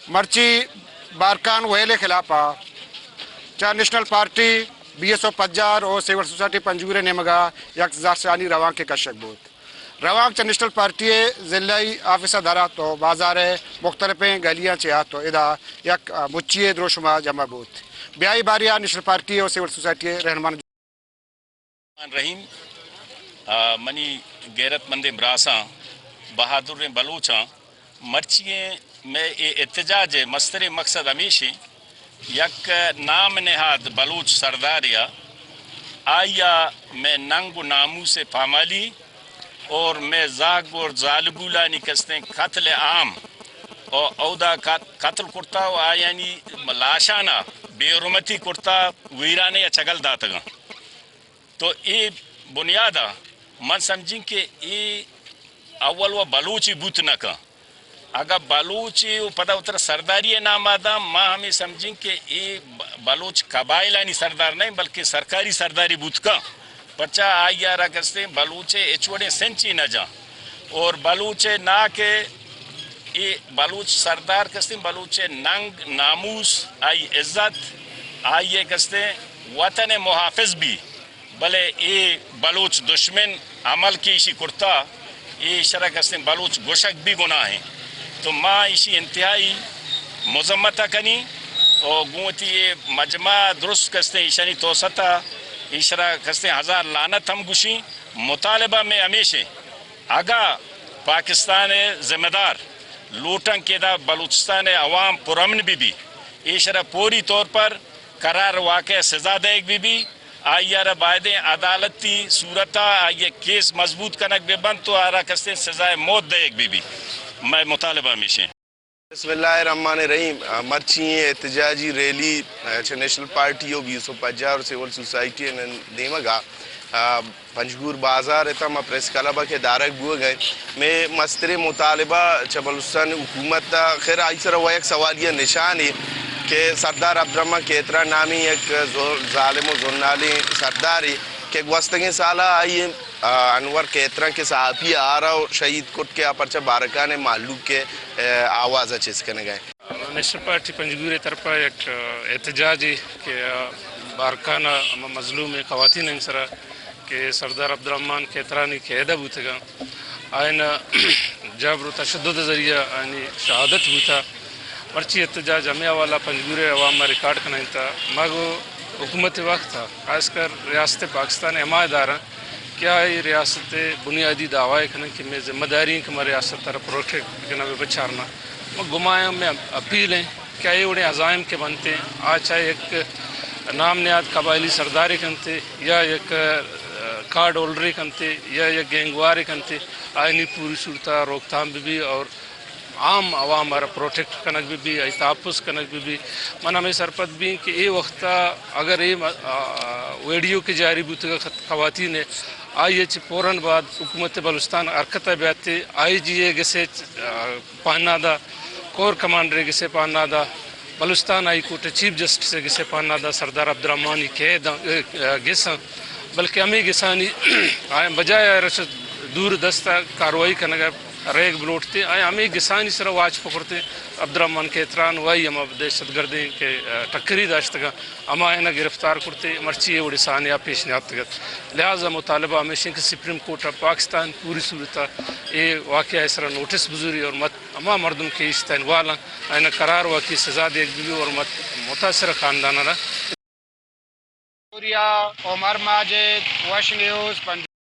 مرچی بارکھان ویل ءِ خلاف ءَ چہ national party, B S O Pajjar ءُ سول سوسائٹی پنجگور ءِ نیمگ ءَ یک زہرشانی روانکے کشگ بوت۔ روانک چہ نیشنل پارٹی ءِ ضلعی آفس ءَ در ات ءُ بازار ءِ مختلفیں گلیاں چہ ات ءُ ادا یک، آ، مچی ءِ دروشم ءَ جمع بوت۔ بیائی باریا نیشنل پارٹی ءُ سول سوسائٹی ءِ رہنماں۔ رحمان رحیم، آ، منی غیرت مندیں براساں، بہادریں بلوچاں، مرچی ءِ مئے اے احتجاج ءِ مستریں مقصد ہمیش ایں، یک نام نہاد بلوچ سردارے ءَ، آئی ءَ مئے ننگ ءُ ناموس ءِ پامالی اور مئے زہگ اور زالبولانی کستیں قتل عام ءُ اودا قت-، قتل کرتا ءُ آیانی لاشانا بے حرمتی کرتا، ویرانے ءَ چگل داتگاں۔ تو اے بنیاد ءَ من سمجھیں کہ اے اول و بلوچے بوت نہ کن۔ اگاں بلوچے و پدا وترا سرداری ءِ نام ءَ داں، ما ہمے سمجھیں کہ اے ب-، بلوچ قبائلانی سردار نہ انت، بلکہ سرکاری سردارے بوت کن۔ پرچا آئی ءَ را کستیں بلوچ ءِ ہچ وڑیں سنچے نہ جاں۔ اور بلوچ ءِ ناک ءِ اے بلوچ سردار کستیں بلوچ ءِ ننگ، ناموس، آئی عزت، آئی ءِ کستیں وطن ءِ محافظ بی۔ بلے اے بلوچ دشمن عمل کہ ایشی کرتا، اے ایشرا کستیں بلوچ گوشگ بھی گناہ ایں۔ تو ما ایشی انتہائی مذمت ءَ کنیں و گوں وتی اے مجمع درست کستیں ایشانی توسط ءَ ایشرا کستیں ہزار لعنت ہم گوشیں۔ مطالبہ مئے ہمیش ایں، اگاں پاکستان ءِ ذمہ دار لوٹاں کہ ادا بلوچستان ءِ عوام پرامن بہ بی، ایشرا پوری طور پر قرار واقع سزا دئیگ بہ بی، آئی ءَ را بایدیں عدالتی صورت ءَ آئی ءِ کیس مضبوط کنگ بہ بنت و آ را کستیں سزائے موت دئیگ بہ بی۔ مئے مطالبہ ہمیش ایں۔ بسم اللہ الرحمن الرحیم۔ مرچی احتجاجی ریلی چہ نیشنل پارٹی و بی ایس او پجار و سول سوسائٹی ءِ دیمگ ءَ پنجگور بازار ءِ تہا ما پریس کلب ءَ کہ دارگ بوگ ءَ ایں۔ مئے مستریں مطالبہ چہ بلوچستان حکومت ءَ، خیر، آئی سرا و یک سوالیہ نشانے کہ سردار عبدالرحمن کھیتران نامیں یک ظل-، ظالم و زنالیں سردارے کہ گوستگیں سال ءَ آئی ءَ، آ، انور کھیتران کہ صحافی ءَ آرا و شہید کت کہ آ پرچہ بارکھان ءِ مہلوک ءِ، آ، آواز ءَ چست کنگ ءَ ایں۔ نیشنل پارٹی پنجگور ءِ طرف ءَ یک، آ، احتجاجے کہ، آ، بارکھان ءَ ہما مظلومیں خواتین ءِ سرا کہ سردار عبدالرحمن کھیترانی قید ءَ بوتگاں، آیان ءَ جبر و تشدد ءِ ذریعہ آیانی شہادت بوتا۔ مرچی احتجاج ہمے حوالہ ءَ پنجگور ءِ عوام ءَ ریکارڈ کنائینتا۔ ما گوں حکومت ءِ وقت ءَ، خاص کر ریاست پاکستان ءِ ہما ادارہ کہ آ اے ریاست ءِ بنیادی دعوی ءَ کنن کہ مئے ذمہ داری ایں کہ ما ریاست ءَ را پروٹیکٹ کناں، بہ بچارناں۔ ما گمایاں، مئے اپیل ایں کہ اے وڑیں عزائم کہ بنت ایں، آ چاہے یک نام نہاد قبائلی سردارے کنت یا یک، آ، کارڈ ہولڈرے کنت یا یک گینگوارے کنت، آیانی پوری صورت ءَ روک تھام بہ بی اور عام عوام ءَ را پروٹیکٹ کنگ بہ بی، آئی تحفظ کنگ بہ بی۔ من ہمے سرپد بیں کہ اے وخت ءَ اگر اے م-، آ، ویڈیو کہ جاری بوتگ ءَ خت-، خواتین ءِ، آئی ءَ چہ فوراً بعد حکومت بلوچستان حرکت ءَ بیات ءُ آئی جی ءَ گس ءَ، آ، پہنادا، کور کمانڈر ءَ گس ءَ پہنادا، بلوچستان ہائی کورٹ ءِ چیف جسٹس ءَ گس ءَ پہنادا سردار عبدالرحمانی قید، آ، آ، گس ءَ، بلکہ ہمے گسانی آیاں بجائے آئی ءَ را چہ دور دست ءَ کاروائی کنگ ءَ ریگ بلوٹتے، آیاں ہمے گسانی سرا واچ پکرتے، عبدالرحمن کھیتران و آئی ہما دہشت گردیں کہ، آ، ٹکری داشتگاں، ہمایاں گرفتار کرتے، مرچی اے وڑیں سانحہ پیش نیاتکگ ات۔ لہذا مطالبہ ہمیش ایں کہ سپریم کورٹ آف پاکستان پوری صورت ءَ اے واقعہ ءِ سرا نوٹس بزوری اور مت ہما مردم کہ ایشی تہا انوالو ایں، آیاں قرار واقعی سزا دیگ بہ بی اور مت-، متاثرہ خانداناں را۔ سوریا، عمر ماجد، وش نیوز، پنجاب۔